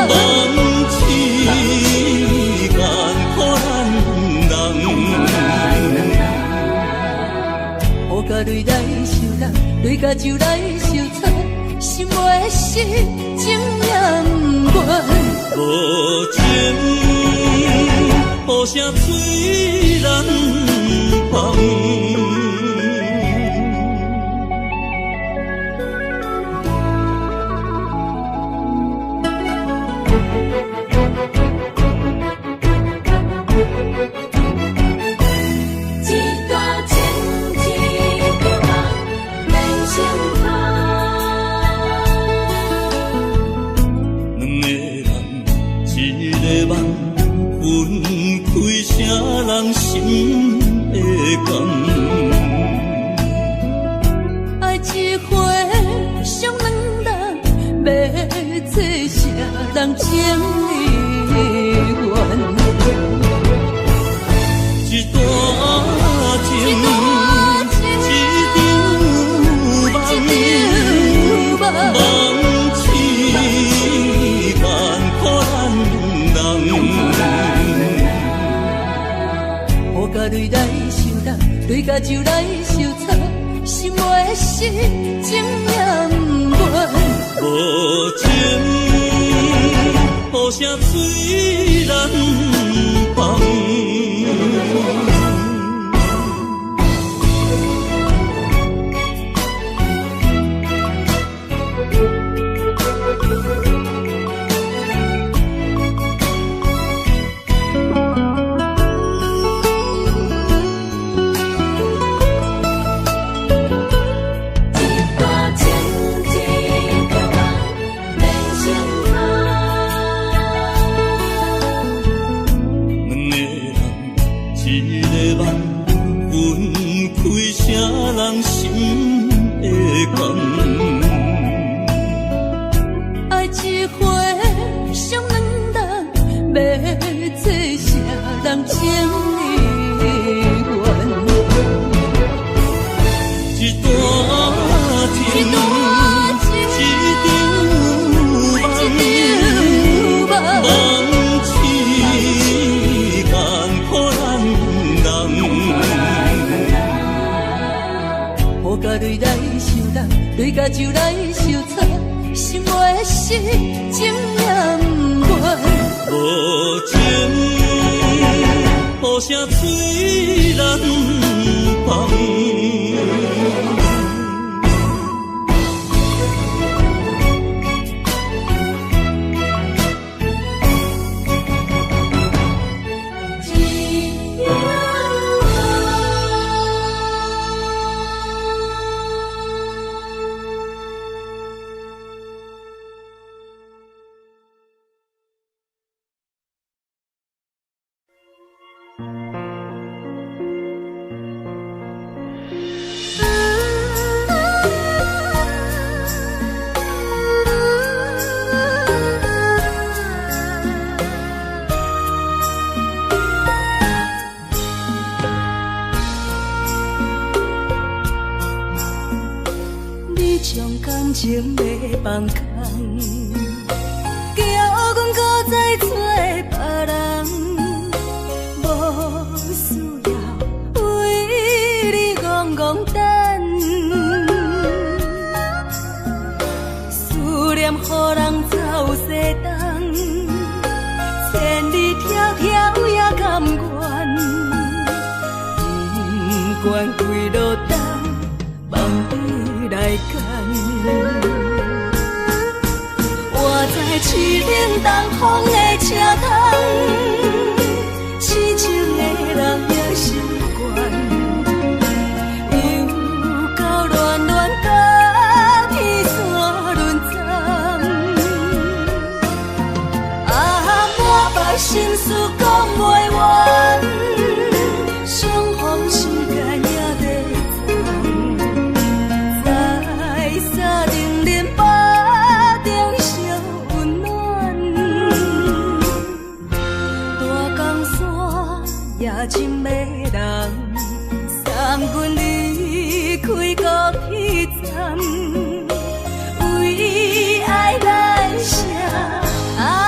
梦醒艰苦难人。雨佮雷来相担，雷佮酒来相掺，心袂死，情也毋愿。无情，雨声催难放。一段情，一场梦，连成空。两个人，一个梦，分开啥人心会甘？爱一回伤两人，欲做啥人情意愿？一段情，一场梦，梦醒艰苦难人。雨佮雷来相担，雷佮酒来相掺，心袂死，情也毋愿。无情，雨声催难放。一段情，一场梦，连成空。两个人，一个梦，分开啥人心会甘？爱一回伤两人，欲做啥人情意愿？一段情，一场梦，梦醒艰苦难人。雨佮雷来相担，雷佮酒来相掺，心袂死，情也毋愿。无情，雨声催难放。一场你将感情要放空，叫阮搁再找别人，无需要为你戆戆等，思念予人走西东，千里迢迢也甘愿，不管几落冬，望你来牵。我在凄冷东风的车窗，痴情的人也习惯，又到恋恋甲彼山轮转，啊，满腹心事讲袂完，相逢时间也短暂，在三重林巴中相温暖，大江山也真迷人，送阮离开高铁站，为爱来写啊。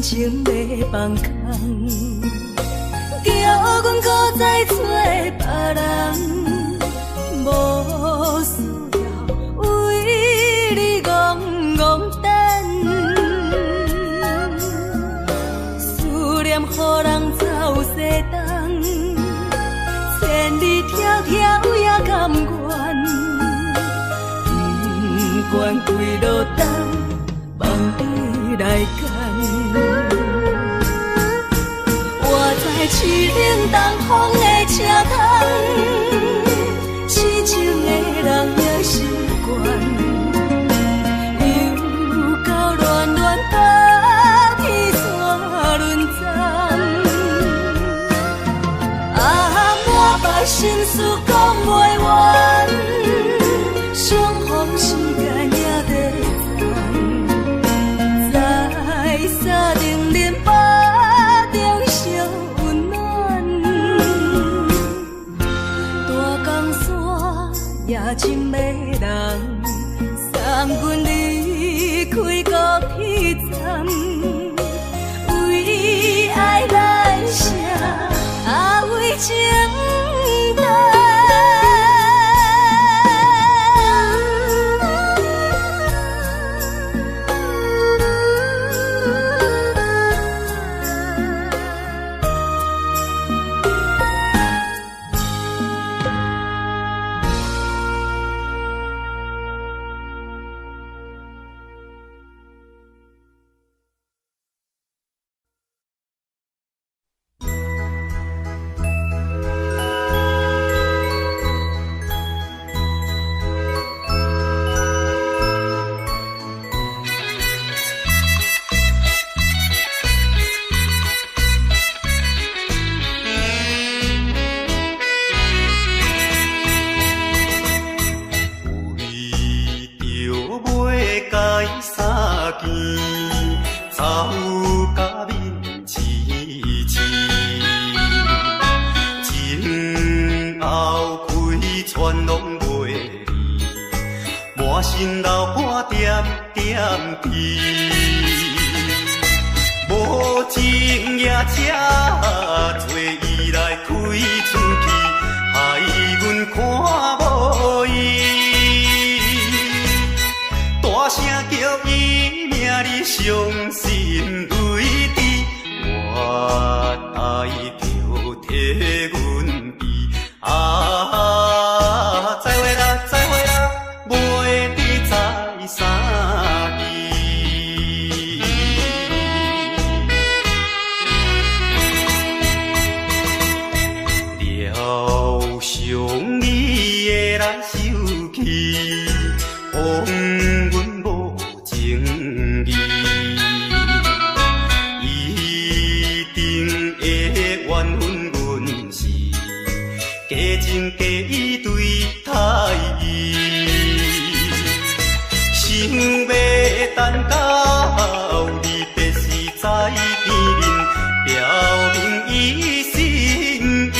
情欲放空，叫阮閣再揣別人，無需要為你戇戇等，思念予人走西東，千里迢迢也甘願，不管幾落冬，望你來牽。我在凄冷東風的車窗，痴情的人也習慣，又到暖暖北天山轮站，啊，满腹心事講袂完，相逢時間也短暫，在三重林腹中相溫暖，大江山也真迷人，送阮離開高鐵站，為愛難捨，啊，為情等。為著欲共伊相見，走甲面青青，前後開船攏袂離，滿身流汗點點滴。無情驛車坐伊來開出去，害阮看無伊。大聲叫伊名，你傷心淚滴，我代叫替阮悲。啊，再會啦，再會啦，袂得再相見。療傷你的來受氣，枉阮無情義，一定會怨恨阮是假情假意對待伊，想欲等到離別時再見面，表明伊心意。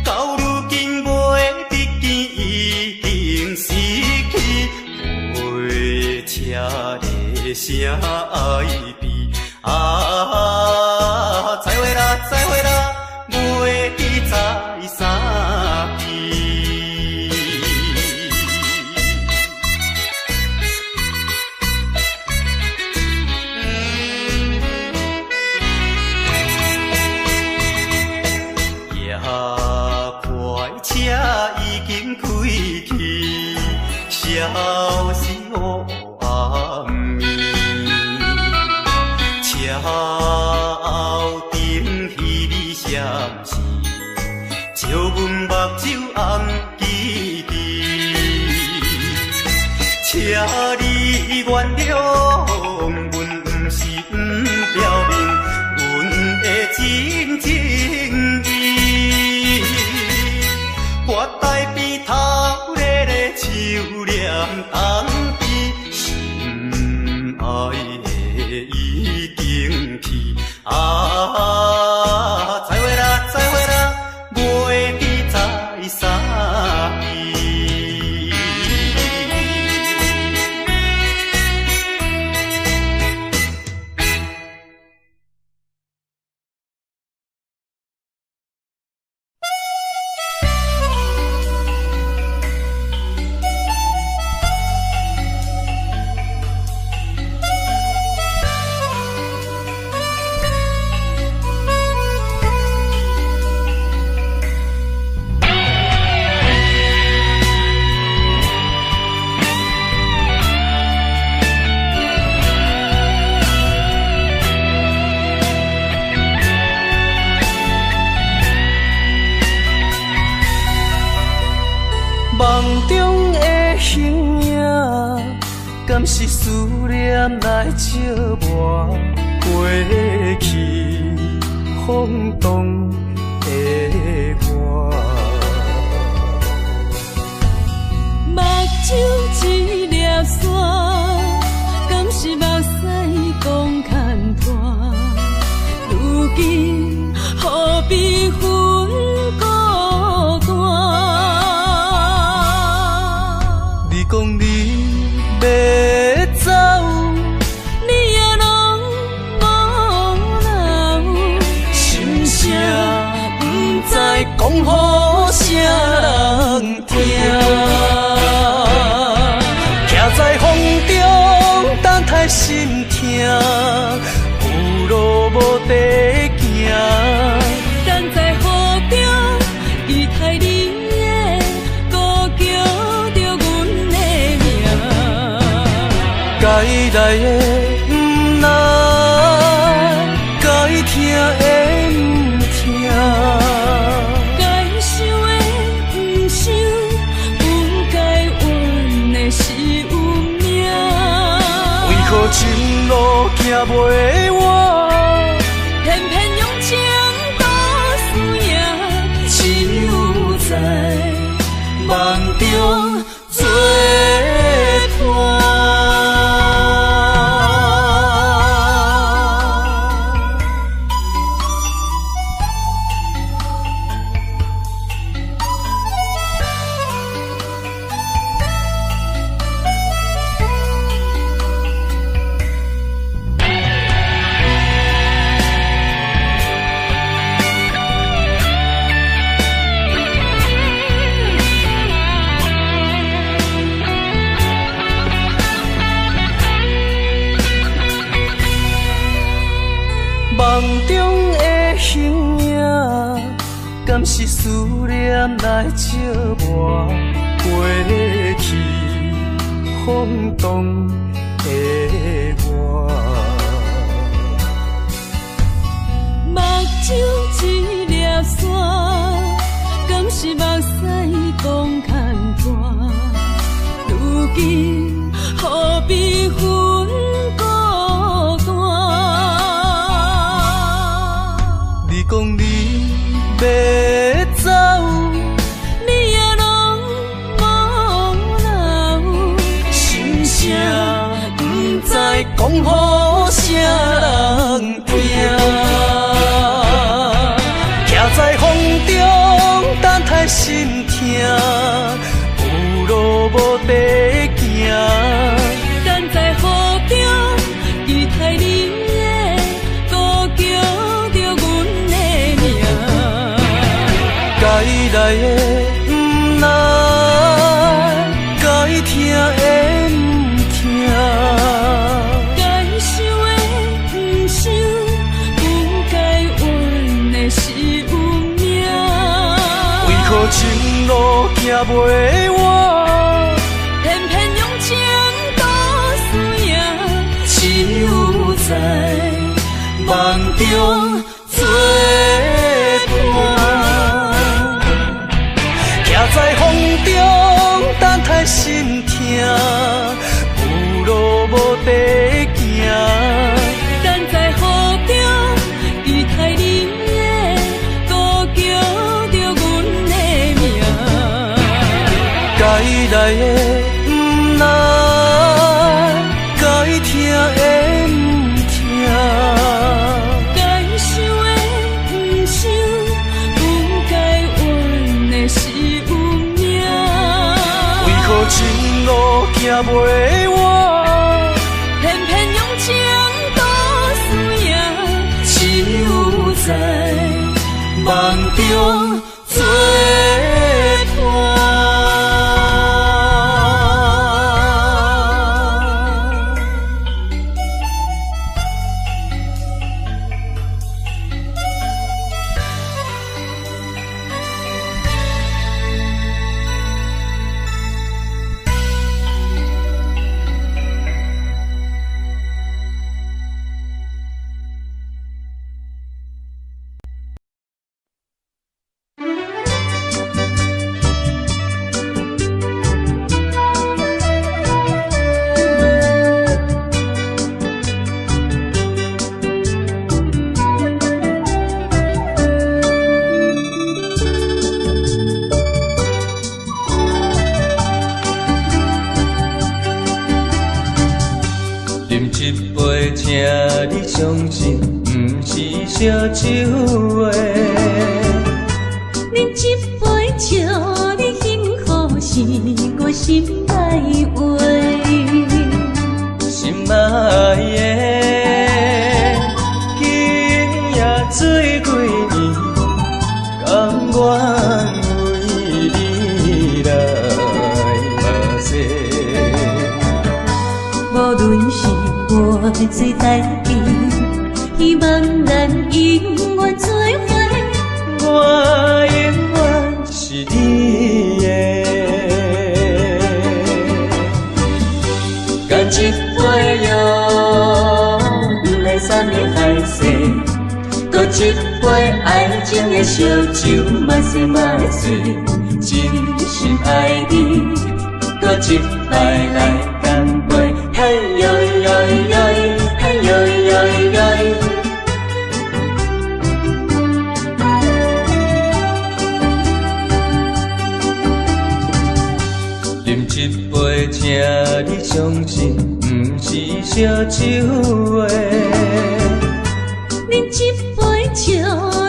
到如今袂得見，已經失去，火車的聲哀悲。啊，再會啦，再會啦，袂得再相見。夜快車已經開去，消失烏暗暝。車後燈彼暝閃烁，照阮目睭紅吱吱。請你原諒，阮毋是毋表明阮的真情意。我台邊頭咧咧手念東悲，心愛的已經去。啊，再會啦，再會啦，袂得再相見。敢是思念來折磨過去風蕩的我？目睭一粒沙，敢是目屎講牽拖？如今何必分孤單？你講你欲走，你也攏無留，心聲毋知講予啥人聽。徛在風中等待心疼，有路無地行。等在雨中期待你的呼叫著阮的名。該來的毋來，該疼的毋疼。該想的毋想，阮該怨的是運命。為何情路行袂完？偏偏用情賭輸贏，只有在夢中做伴。夢中的形影，敢是思念來折磨過去風蕩的我？目睭一粒沙，敢是目屎講牽拖？如今何必分孤單？你講你欲走，你也攏無留，心聲毋知講予啥人聽。徛在風中等待心疼，有路無地行。等在雨中期待你的呼叫著阮的名。該來的毋來，該疼的毋疼。該想的毋想，阮該怨的是運命。為何情路行袂完？偏偏用情賭輸贏，只有在夢中做伴。徛在風中等待心疼，有路無地行。等在雨中期待你的呼叫著阮的名。該來的毋來，該疼的毋疼。該想的毋想，阮該怨的是運命。為何情路行袂完？偏偏用情賭輸贏，只有在夢中做伴。相信，毋是烧酒的。啉一杯祝你幸福，是我心内話。心愛的，今夜水幾暝，甘願為你來拍勢。無論是偌濟代誌，希望咱永遠做伙。我永遠是你的。乾一杯喲，毋免啥物海誓，閣一杯愛情的燒酒，莫說莫說，真心愛你，閣一擺來乾杯，嘿喲喲喲，嘿喲喲喲。啉一杯，請你相信，毋是燒酒的。啉一杯，祝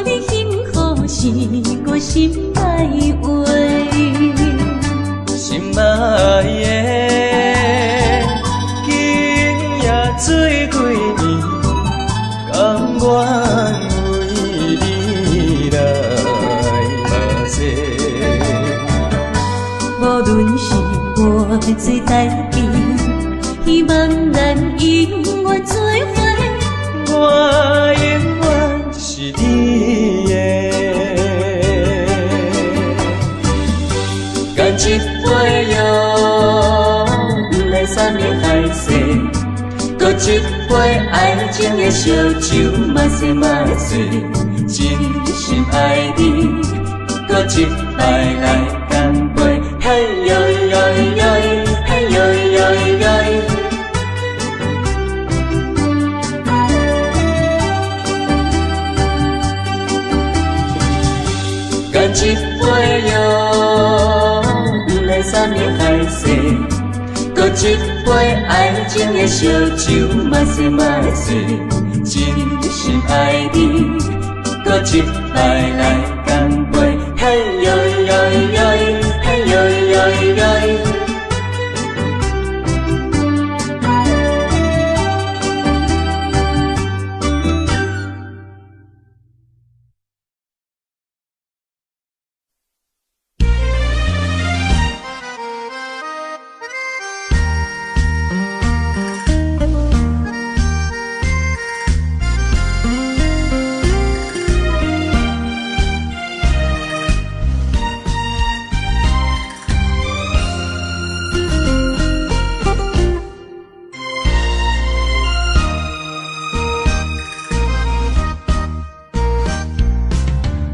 你幸福，是我心內話。心愛的，今夜水幾暝，甘願為你來拍勢。無論是偌濟代誌，希望咱永遠做伙。我永遠是你的。乾一杯喲，毋免啥物海誓，閣一杯愛情的燒酒，莫說莫說，真心愛你，閣一擺來乾杯，嘿喲喲喲，嘿喲喲喲。乾一杯喲，毋免啥物海誓，閣一杯愛情的燒酒，莫說莫說，真心愛你，閣一擺來乾杯，嘿喲喲喲，嘿喲喲喲。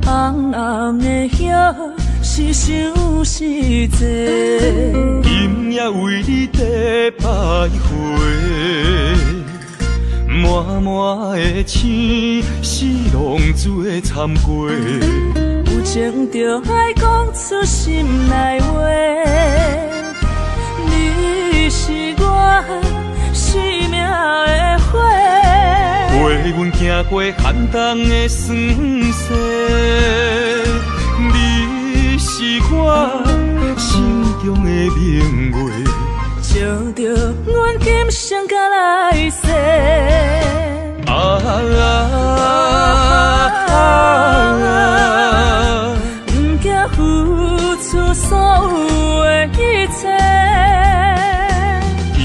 红红的叶是相思债，今夜為你在徘徊，滿滿的星是浪子的慚愧。有情就愛講出心內話，你是我生命的火，陪阮行過寒冬的霜雪，你是我心中的明月，照著阮今生甲來世。啊啊啊！毋驚付出所有的一切，今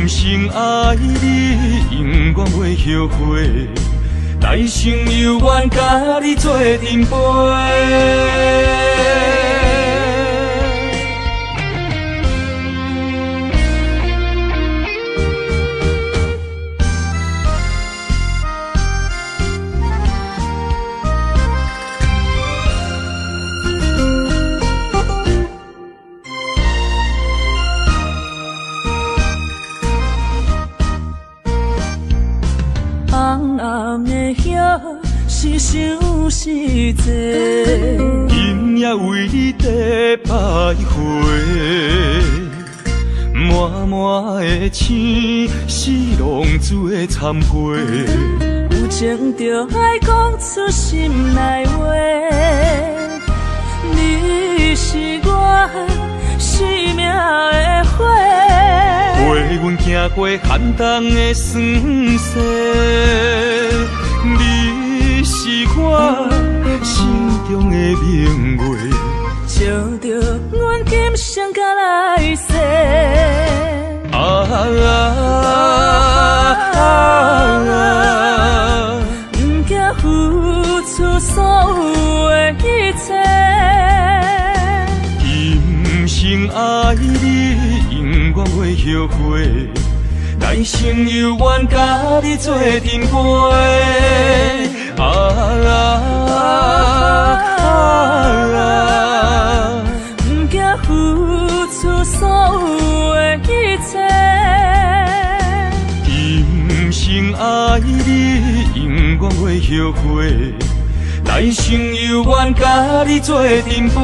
生愛你，永遠袂後悔，來生猶願佮你做陣陪。红红的叶是相思债，今夜為你在徘徊，滿滿滿的星，是浪子的懺悔。有情就愛講出心內話，你是我生命的火，陪阮行過寒冬的霜雪。你是我心中的明月，照著阮今生甲來世。啊啊啊啊！毋驚付出所有的一切。今生愛你，永遠袂後悔。來生猶願佮你做陣陪。啊啊啊啊！毋驚付出所有的一切。今生愛你，永遠袂後悔。來生猶願佮你做陣陪。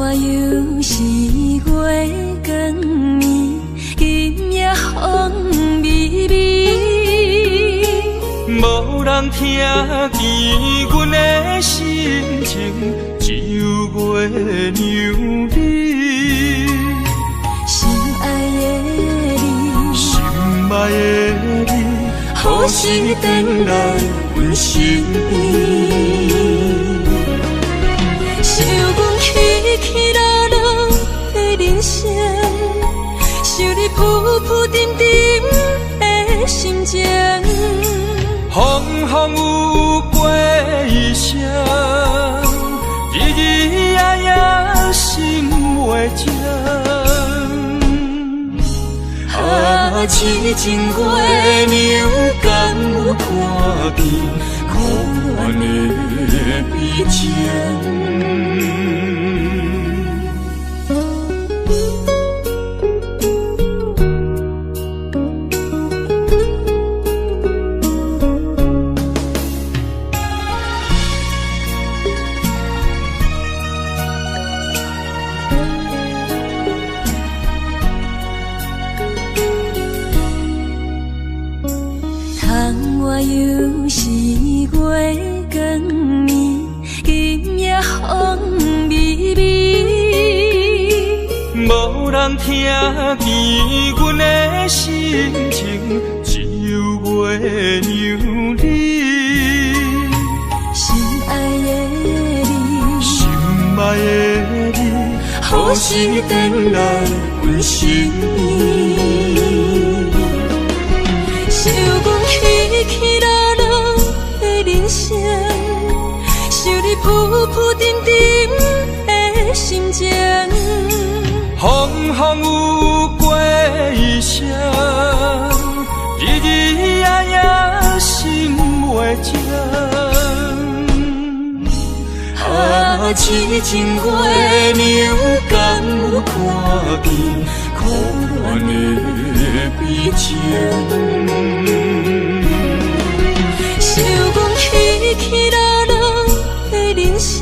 外猶是月光暝，今夜風微微。無人聽見阮的心情，只有月娘你。心愛的你，心愛的你，何時轉來阮身邊？想阮起起落落的人生，想你浮浮沉沉的心情。風風雨雨過一生，日日夜夜心袂靜。啊，痴情月娘敢有看見苦戀的悲情？窗外猶是月光暝，今夜風微微。無人聽見阮的心情，只有月娘你。心愛的你，心愛的你，何時轉來阮身邊？想阮起起落落的人生，想你浮浮沉沉的心情。風風雨雨過一生，日日夜夜心袂靜。啊，痴情月娘敢有看見苦戀的悲情？想阮起起落落的人生，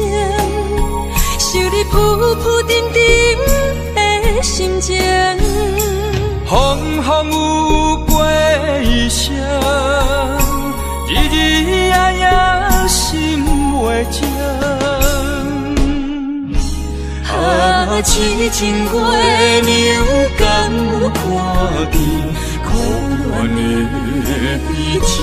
想你浮浮沉沉的心情。風風雨雨過一生，日日夜夜心袂靜。啊，痴情月娘敢有看見苦戀的悲情？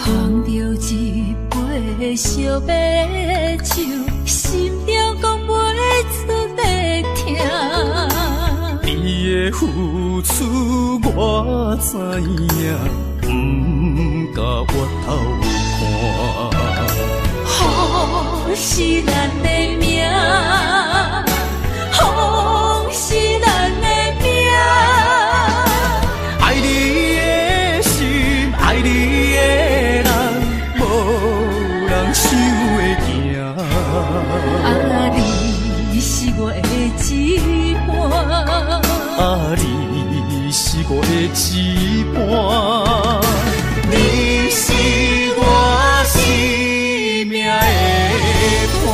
捧著一杯燒白酒，心中講袂出的疼。你的付出我知影，不敢回頭看。雨是咱的命，風是咱的命。愛你的心，愛你的人，無人想會行。啊，你是我的一半，啊，你是我的一半，你是我生命的伴。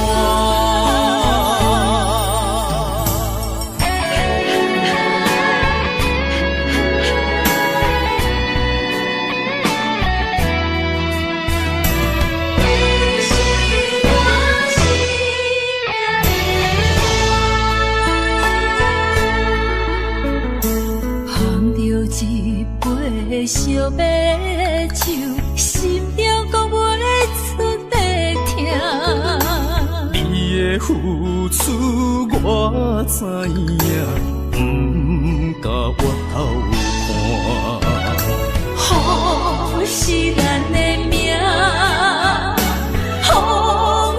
烧欲酒，心中讲袂出的疼。你的付出我知影，毋敢回头看。雨是咱的命，风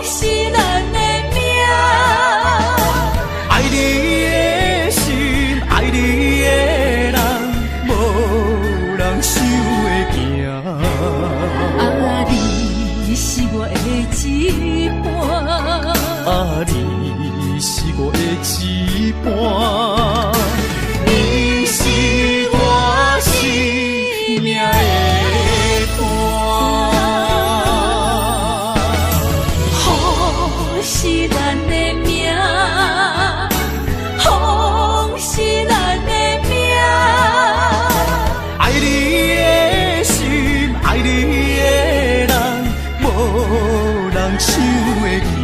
是咱的命。爱你的心，爱你的人，无人想会行。啊，你是我的一半，啊，你是我的一半，你是我生命的伴。雨是咱的命，风是咱的命。爱你的心，爱你的人，无人想会行。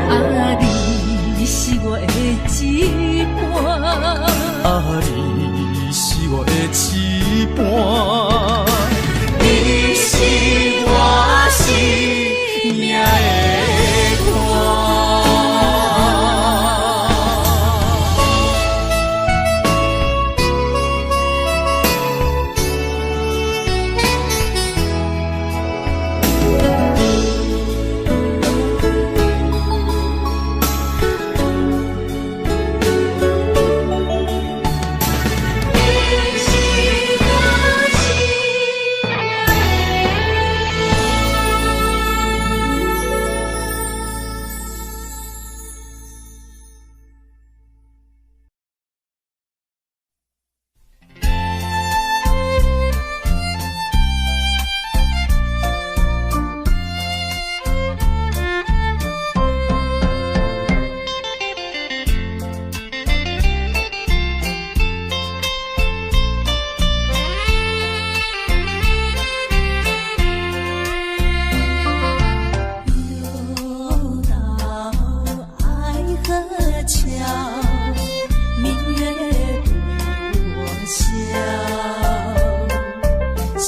啊，你是我的一半，啊，你是我的一半，你是我生命的伴。你是我生又到爱河桥，明月对我笑，笑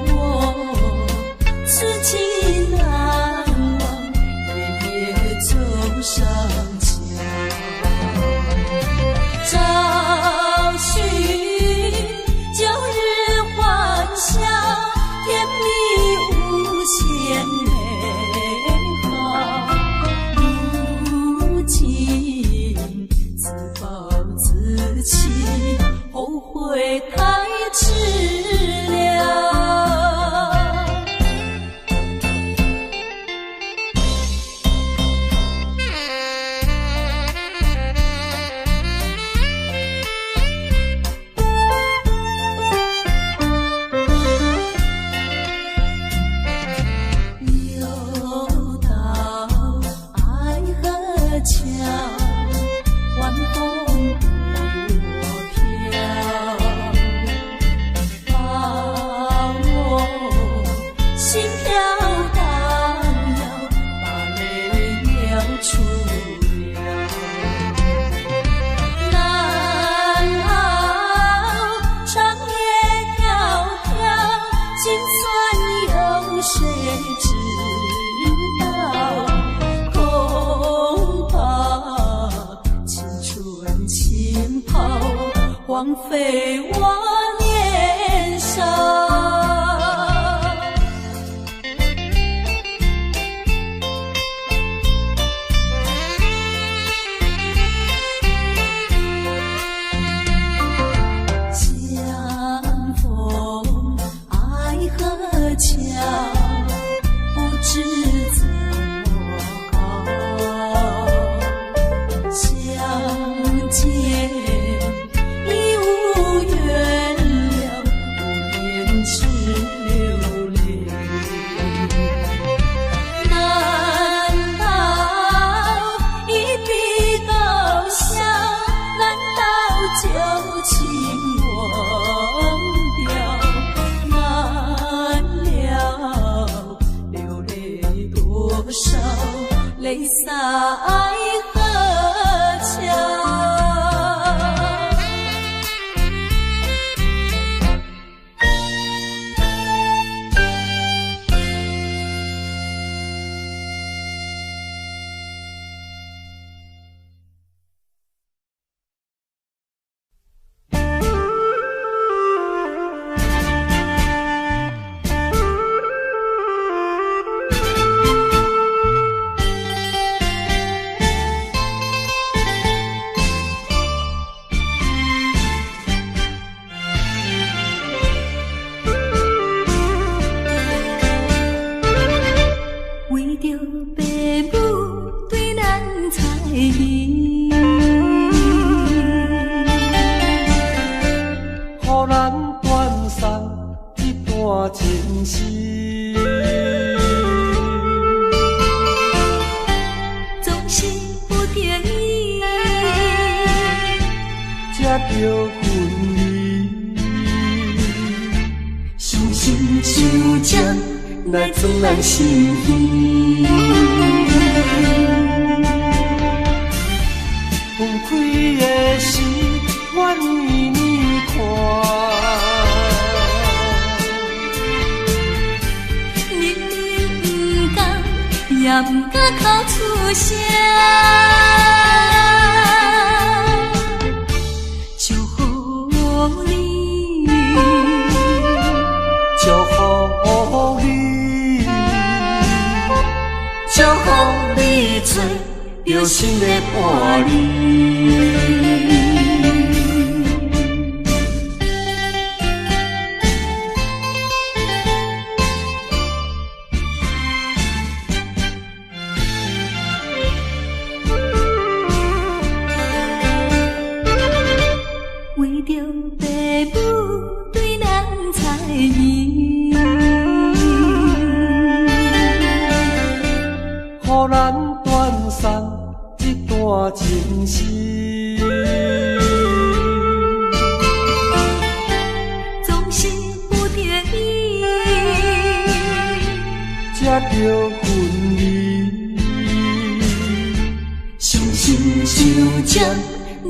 我痴情难忘，夜夜走上桥。找寻旧日欢笑，甜蜜无限美好。如今自暴自弃，后悔太迟了。又到爱河桥，晚风对我飘，把我心飘荡摇，把泪流出了。难熬长夜迢迢，心酸有谁知道？恐怕青春轻抛，荒废我年少。相逢爱河桥，不知怎么搞。相见已无缘了，无言只流泪。难道一笔勾销？难道旧情忘掉？难了流泪多少，泪洒爱河桥。著分离。伤心伤情来装咱心耳。分开的时，我年年看。明明不甘，也不敢哭出声。祝福你，祝福你，祝福你找著新的伴侣。为著爸母对咱猜疑，予咱断送这段情丝。总是不得已，才著分离。伤心伤情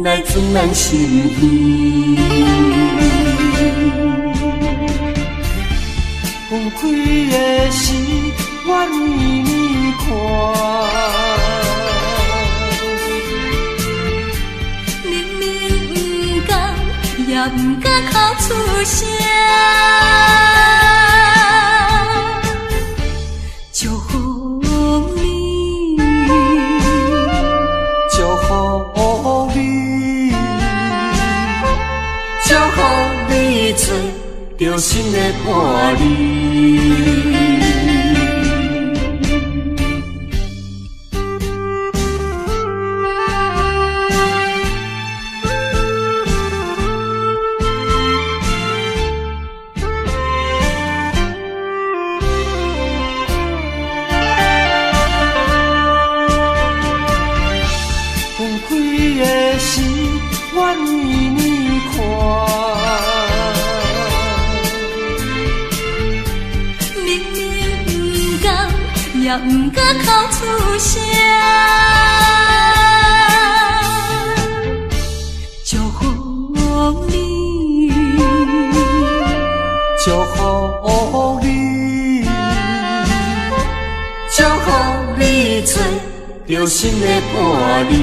来装咱心耳。分开的时，我年年看。明明不甘，也不敢哭出声。祝福你，祝福你，祝福你找著新的伴侣。分开的时，我年年看。明明不甘，也不敢哭出声。祝福你，祝福你，祝福你找著新的伴侣。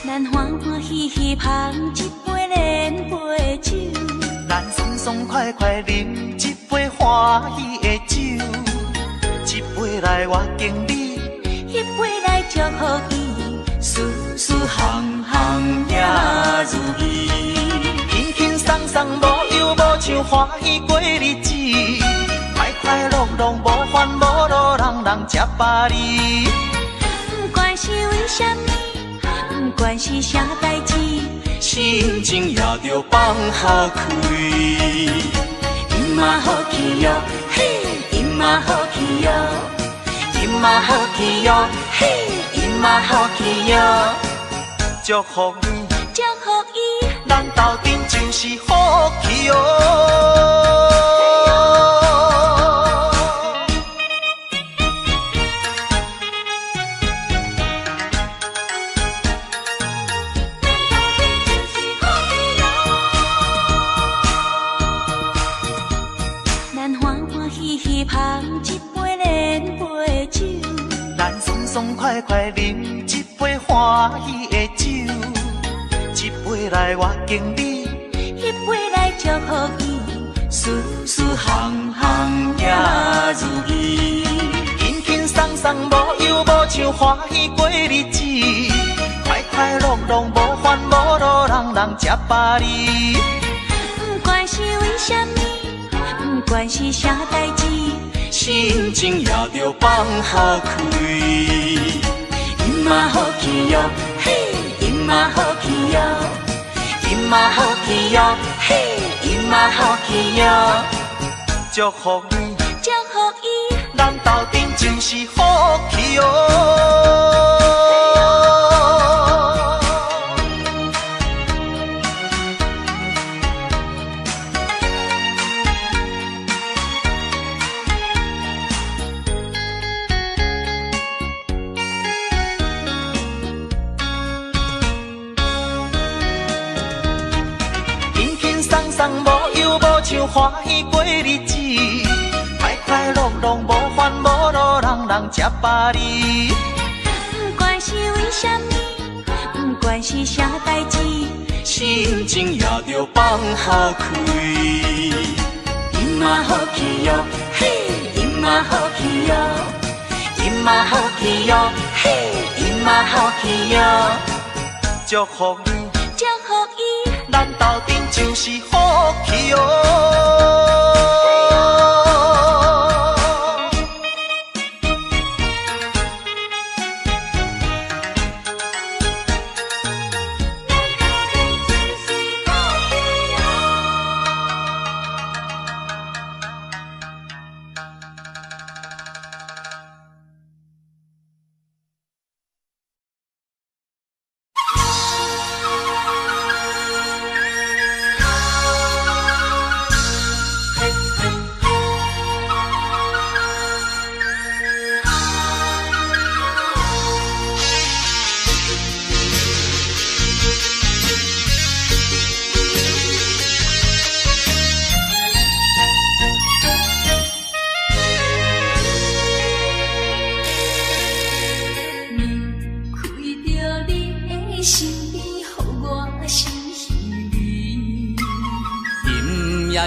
咱欢欢喜喜捧一杯连杯酒，咱爽爽快快饮一杯欢喜的酒，一杯来我敬你，一杯来祝福伊，事事项项也如意。轻轻松松无忧无愁，欢喜过日子，快快乐乐无烦无恼，人人吃百里。不管是为啥物，不管是啥代志，心情也著放予开。音嘛好去哟，嘿，音嘛好去哟，音嘛好去哟，嘿，音嘛好去哟。祝福你，祝福伊，咱斗阵就是好气哟。咱欢欢喜喜捧一杯连杯酒，咱爽爽快快饮一杯欢喜的酒，一杯来我敬你，一杯来祝福伊，事事事项项也如意。轻轻松松无忧无愁，欢喜过日子，快快乐乐无烦无恼，人人食百里。不管是为啥物，不管是啥代志，心情也著放予开。音嘛好去哟，嘿，音嘛好去哟，音嘛好去哟，嘿，音嘛好去哟。祝福你，祝福伊，咱斗阵真是福气哟。轻轻松松无忧无愁，欢喜过日子，快快乐乐无烦无恼，人人食百里。不管是为啥物，不管是啥代志，心情也著放予开。音嘛好去哟，嘿，音嘛好去哟，音嘛好去哟，嘿，音嘛好去哟。祝福你，祝福伊，咱斗阵就是福气哟。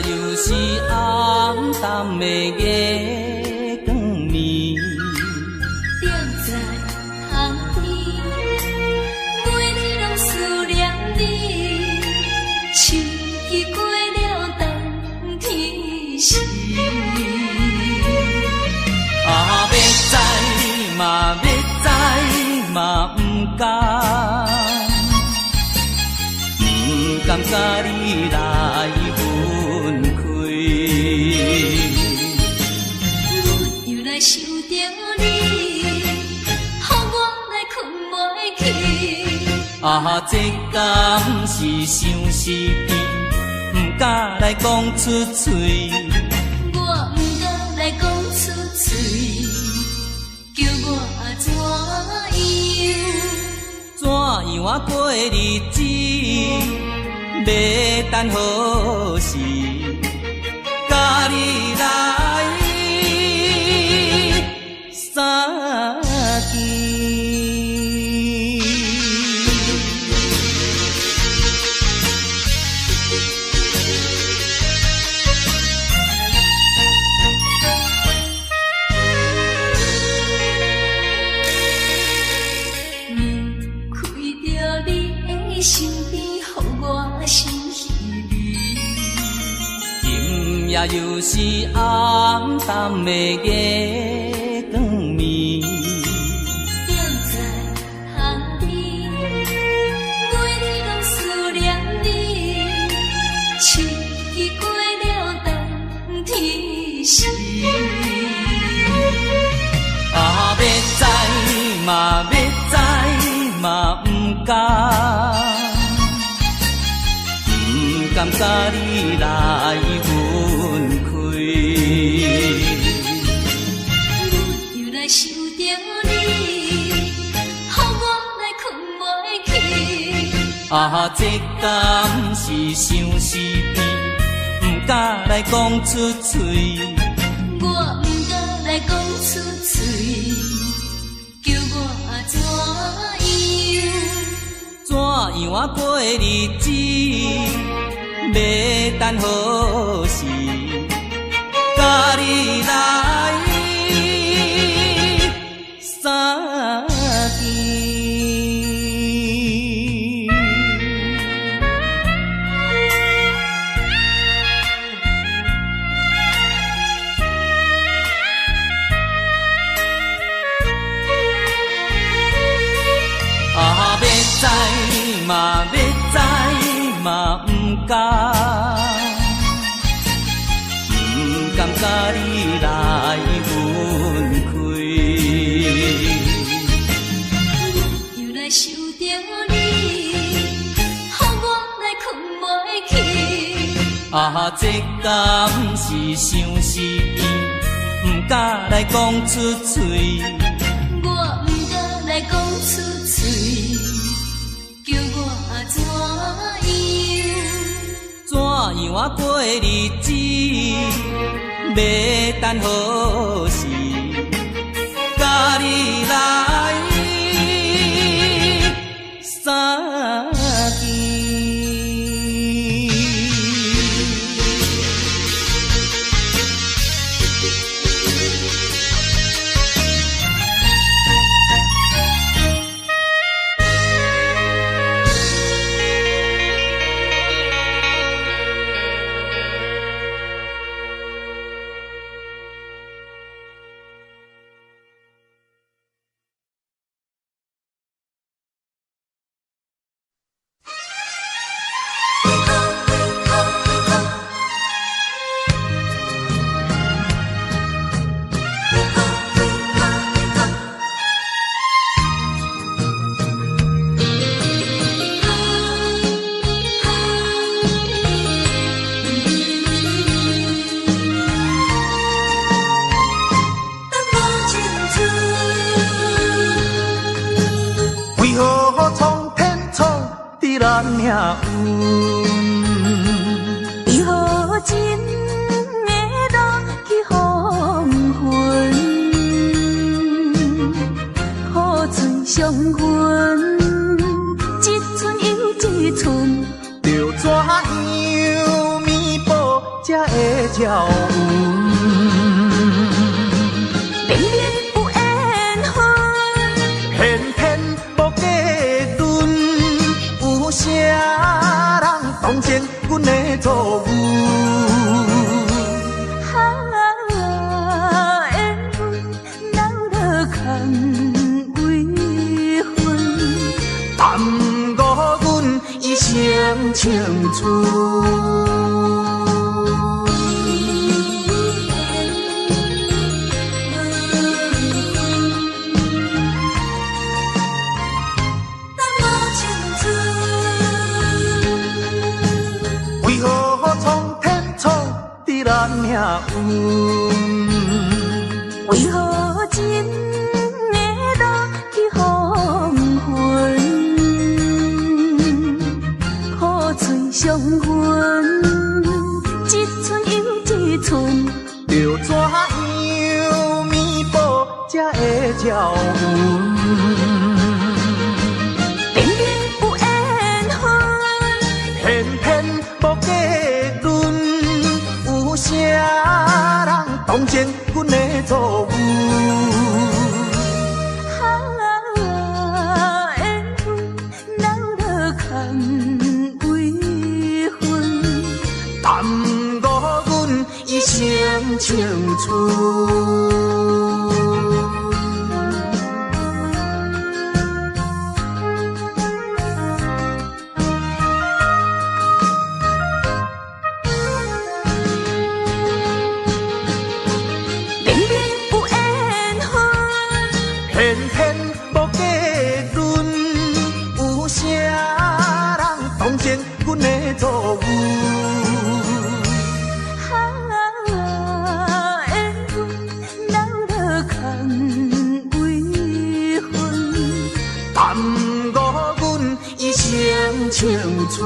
又是暗淡的月光暝，踮在窗边，每日拢思念你，像彼过了冬天时。啊，欲知嘛欲知嘛毋甘，毋甘佮你来分开。又来想著你，予我来睏袂去。啊，這敢是相思病，毋敢來講出嘴。我毋敢來講出嘴，叫我怎樣？怎樣啊過日子？欲等何時？佮你來相見。离开著你的身边，予我心稀微。今夜又是暗淡的月光暝，踮在窗边，每日拢思念你，像彼过了冬天时。啊，欲知嘛欲知嘛毋甘，毋甘佮你來分開。又來想著你，予我來睏袂去。啊，這敢是相思病，毋敢來講出嘴。我毋敢來講出嘴，叫我怎樣？怎樣啊過日子？欲等何時？分開。又來想著你，予我來睏袂去。啊，這敢是相思病，毋敢來講出喙。我毋敢來講出喙，叫我怎樣？怎樣啊過日子？欲等何時？佮你來相見。為何蒼天創治咱命運？為何情的落去風雲？苦醉相分，一寸又一寸。著怎樣彌補才會照阮？明明有緣分，偏偏無結論。有啥人同情阮的遭遇？啊，緣分留落空微分，耽誤阮一生青春。等我青春。為何蒼天創治咱命運？為何情的落去風雲？苦醉相分，一寸又一寸。著怎樣彌補才會照阮？明明有緣分，偏偏無結論。有啥人同情阮的遭遇？啊，緣分留落空微分，耽誤阮一生青春。明明有緣分，偏偏無結論。有啥人同情阮的遭遇？啊，緣分留落空微分，耽誤阮一生青春。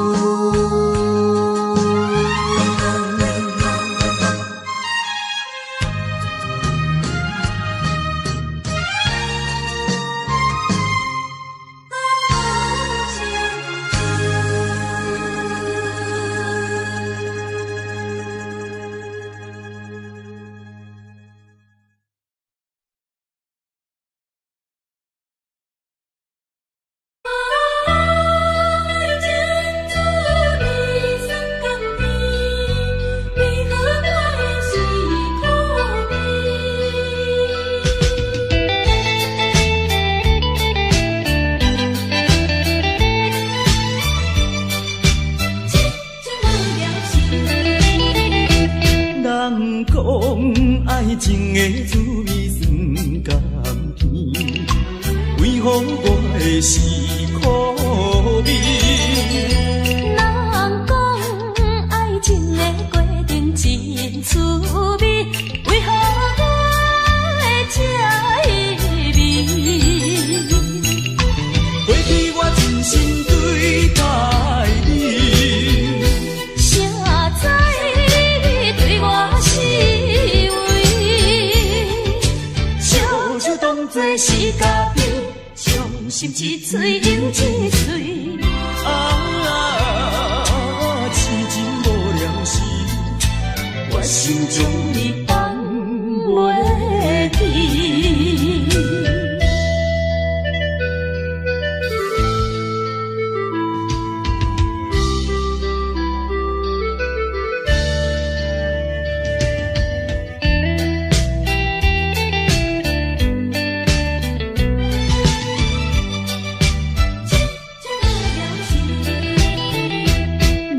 青春。滋味酸甘甜，為何我的是苦味？人講愛情的過程真趣味，為何我會這稀微？過去我真心對待你，誰知你對我是非？燒酒當作是咖啡，傷心一喙又一喙。啊，痴情無聊時，我心將你放袂記。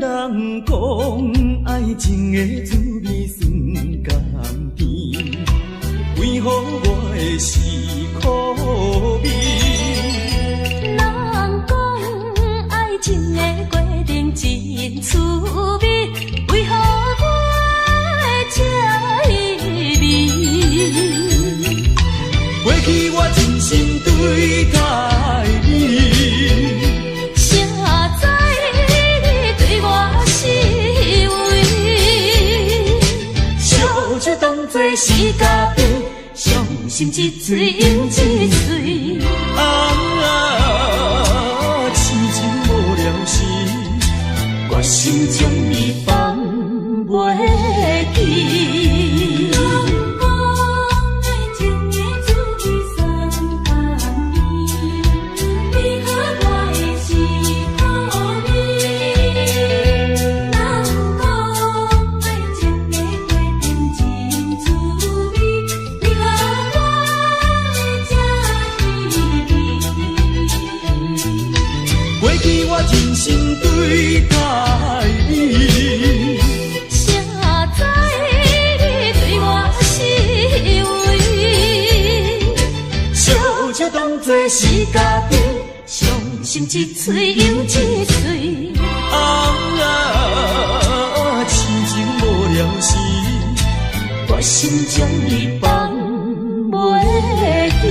人講愛情的滋味酸甘甜，為何我的是苦味？人講愛情的過程真趣味，為何我會這稀微？過去我真心對待你，誰知你對我是非？燒酒當作是咖啡，傷心一喙又一喙。啊，痴情無聊時，我心將你放袂記。人講愛情的滋味酸甘甜，為何我的是苦味？人講愛情的過程真趣味，為何我會這稀微？過去我真心對待你，誰知你對我是非？燒酒當作是咖啡，傷心一喙又一喙。啊，痴情無聊時，我心將你放袂記。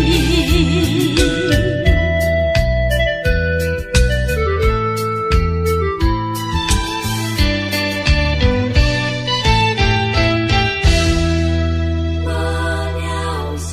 無聊時。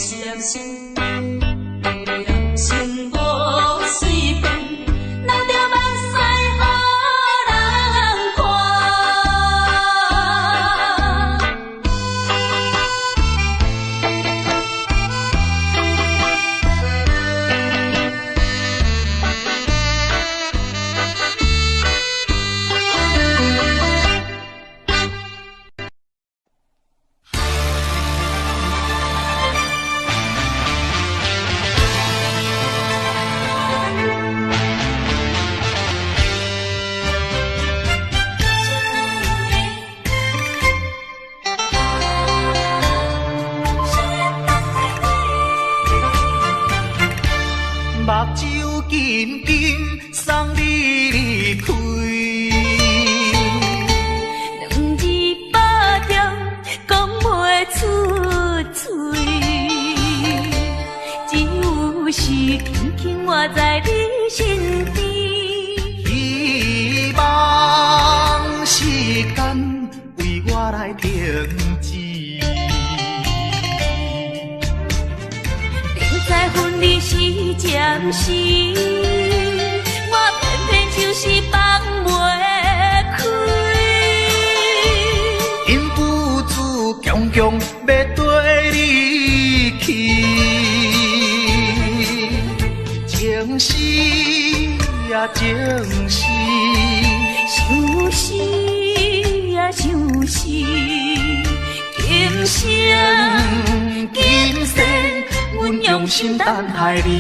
是毋是？心无随便，流著目屎予人看。目睭金金送你离开，两字百中講袂出嘴，只有是輕輕倚在你身邊。希望時間為我來停止。明知分離是暫時，我偏偏就是放袂開。忍不住強強欲綴你去，情絲啊情絲，相思啊相思，今生今生阮用心等待你。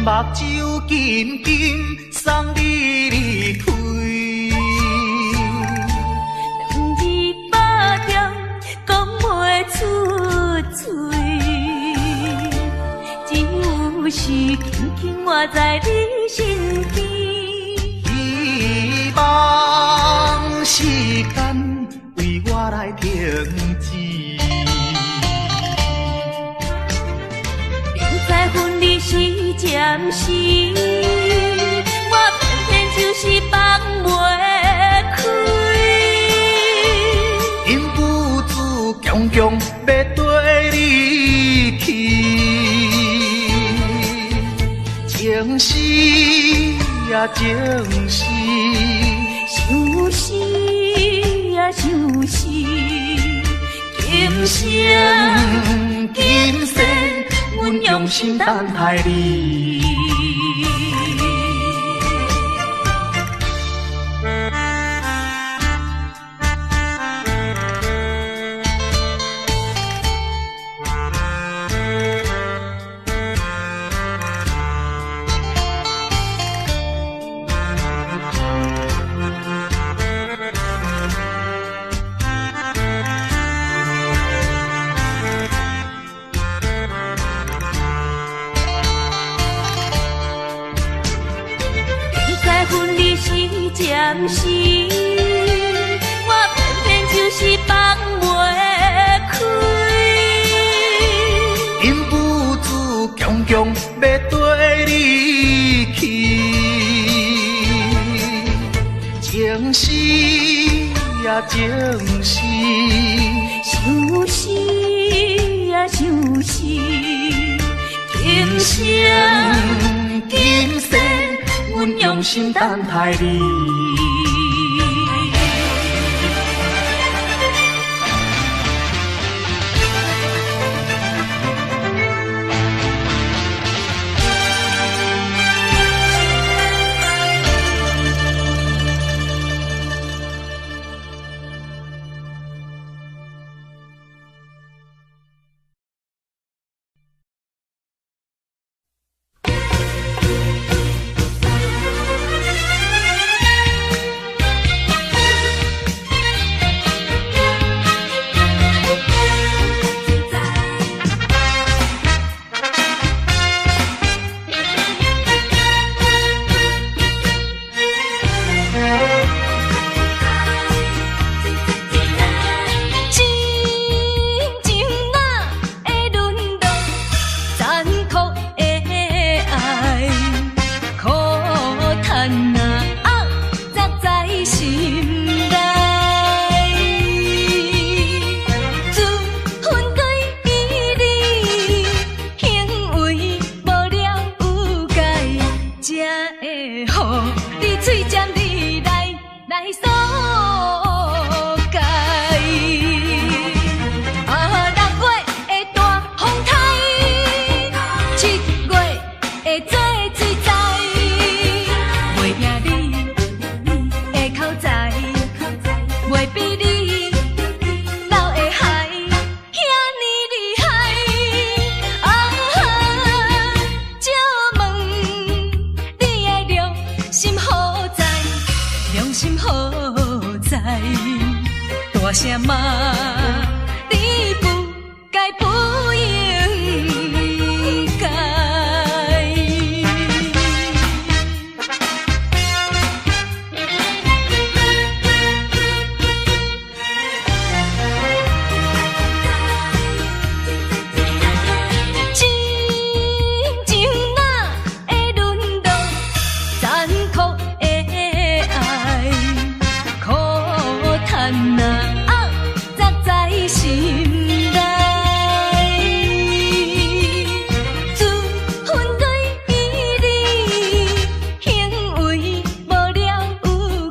目睭金金送你離開，兩字百中講袂出嘴，只有是輕輕倚在你身邊。希望時間為我來停止。明知分離是暫時，我偏偏就是放袂開。忍不住強強欲綴你去，情絲啊情絲，相思啊相思，今生今生阮用心等待你。明知分離是暫時，我偏偏就是放袂開。忍不住強強欲綴你去，情絲啊情絲，相思啊相思，今生今生阮用心等待你。啥嘛你不该不應該。親像哪會淪落殘酷的愛，苦嘆啊，壓在心內。自分對你行為無了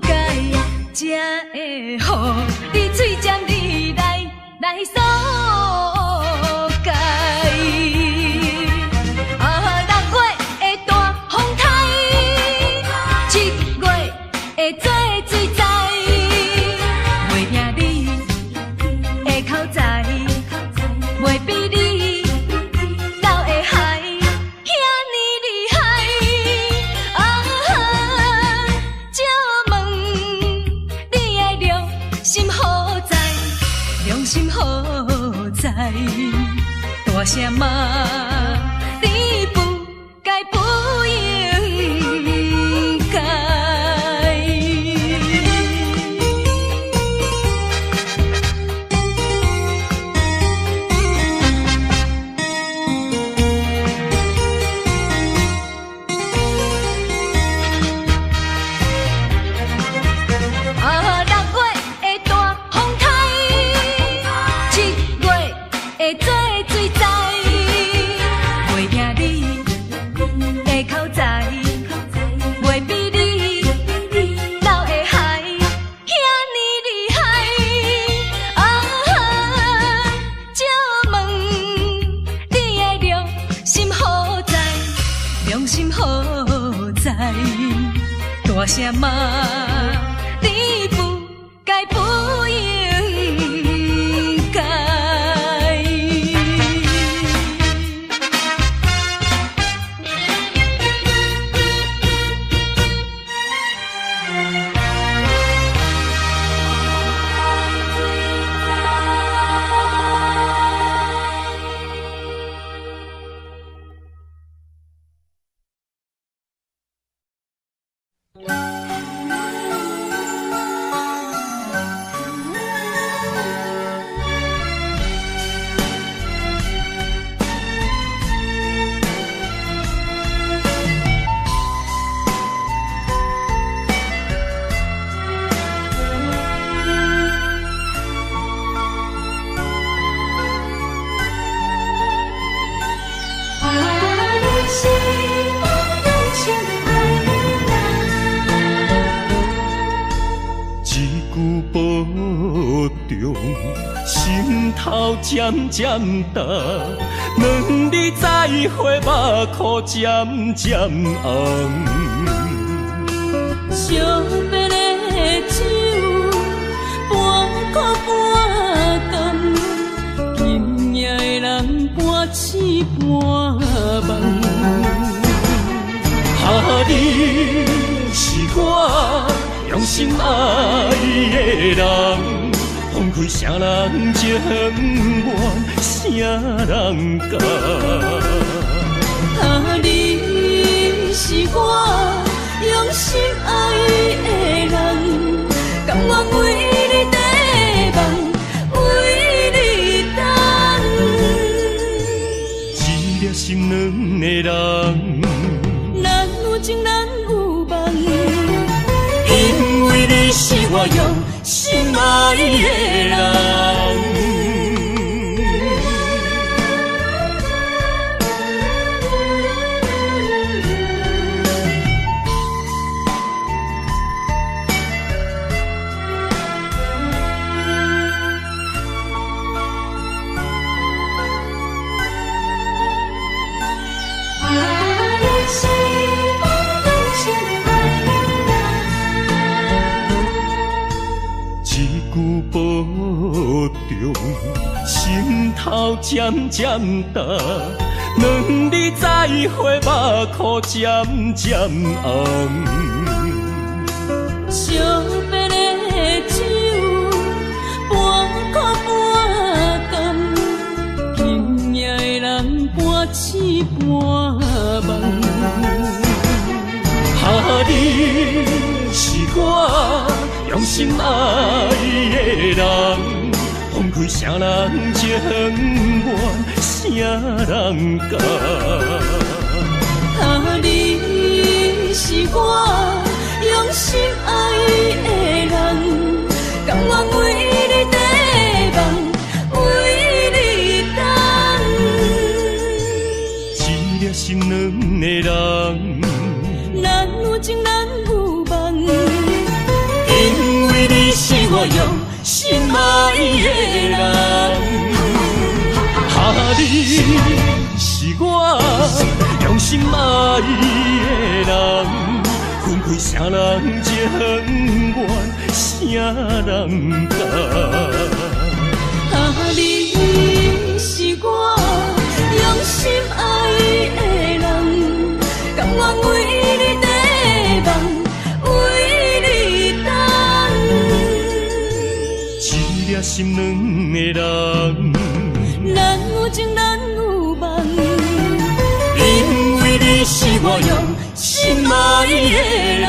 解，才會予你喙尖你來來索解。啊，六月的大風颱，七月的做水災，袂贏你的口才，袂比你老的海，遐爾厲害。啊，借問你的良心何在？良心何在？大聲嘛，你不該不應該。啊，六月的大風颱，七月的做水災，袂贏你的口才，袂比你老的海，遐爾厲害。啊，借問你的良心何在？良心何在？大聲嘛，你不該不應該。你是我用心愛的人。一句保重，心頭漸漸重。兩日再會，目眶漸漸紅。惜別的酒，半苦半甘，今夜的人半醒半夢。啊，你是我用心愛的人，放開誰人情願，誰人甘？啊，你是我用心愛的人，甘願為你短夢，為你等。一粒心兩个人，咱有情，咱有夢。因為你是我用心愛的人。你是我用心愛的人。一句保重，心頭漸漸重。兩日再會，目眶漸漸紅。惜別的酒，半人半醒半梦。啊，你是我用心爱的人，放开谁人情愿，谁人甘？啊，你是我用心爱的人，甘愿为你缀梦，为你等。一粒心软的人，咱有情，咱有梦。因为你是我用心爱的人。啊，你是我用心爱的人，分开谁人情愿，谁人甘？啊，你是我用心爱的人，甘愿为你缀梦，为你等。一粒心软的人，咱有情，咱有梦。因为你是我用心爱的人。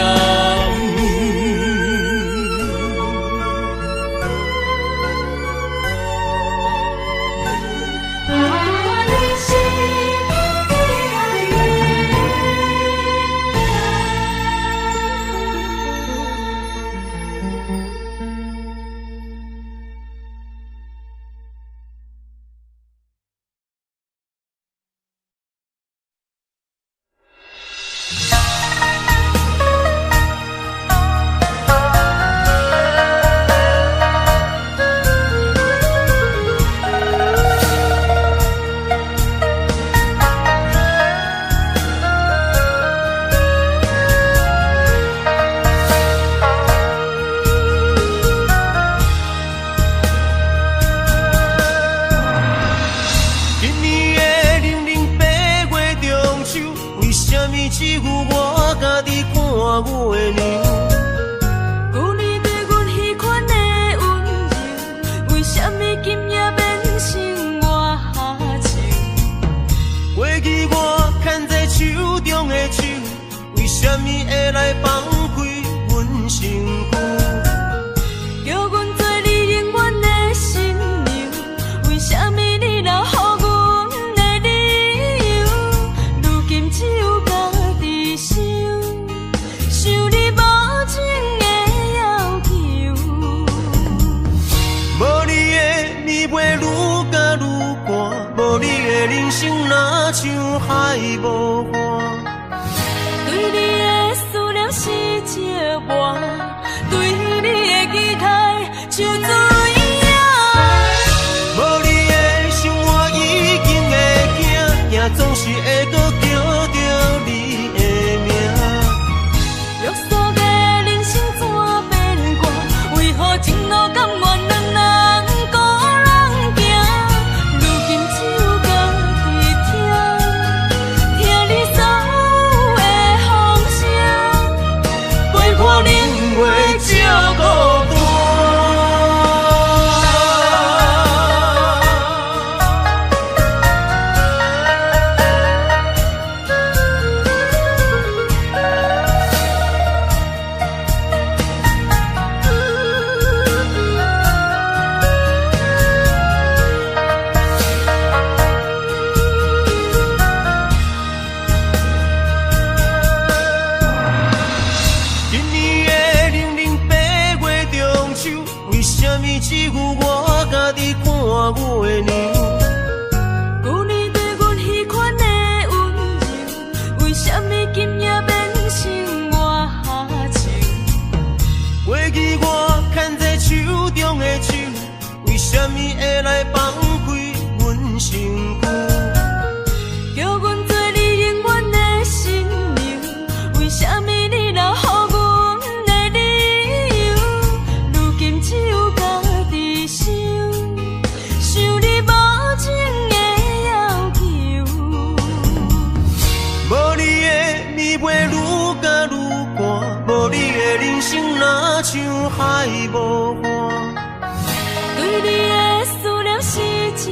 对你的思念是折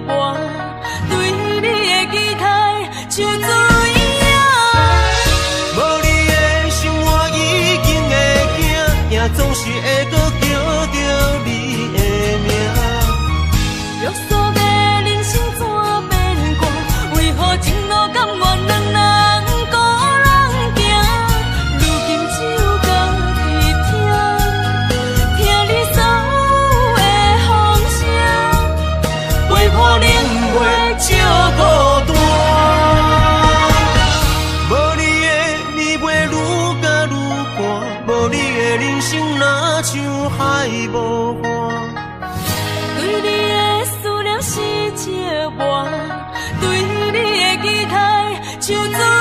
磨，对你的像水影。無你的生活已經會驚，驚總是會閣叫著你的名。約束的人生怎變卦？為何情路甘願兩人孤人行？如今只有家己聽，聽你所有的風聲，陪伴冷月照孤單。無你的暝月愈加愈寒，無你的人生若像海無岸。對你的思念是折磨，對你的期待像水。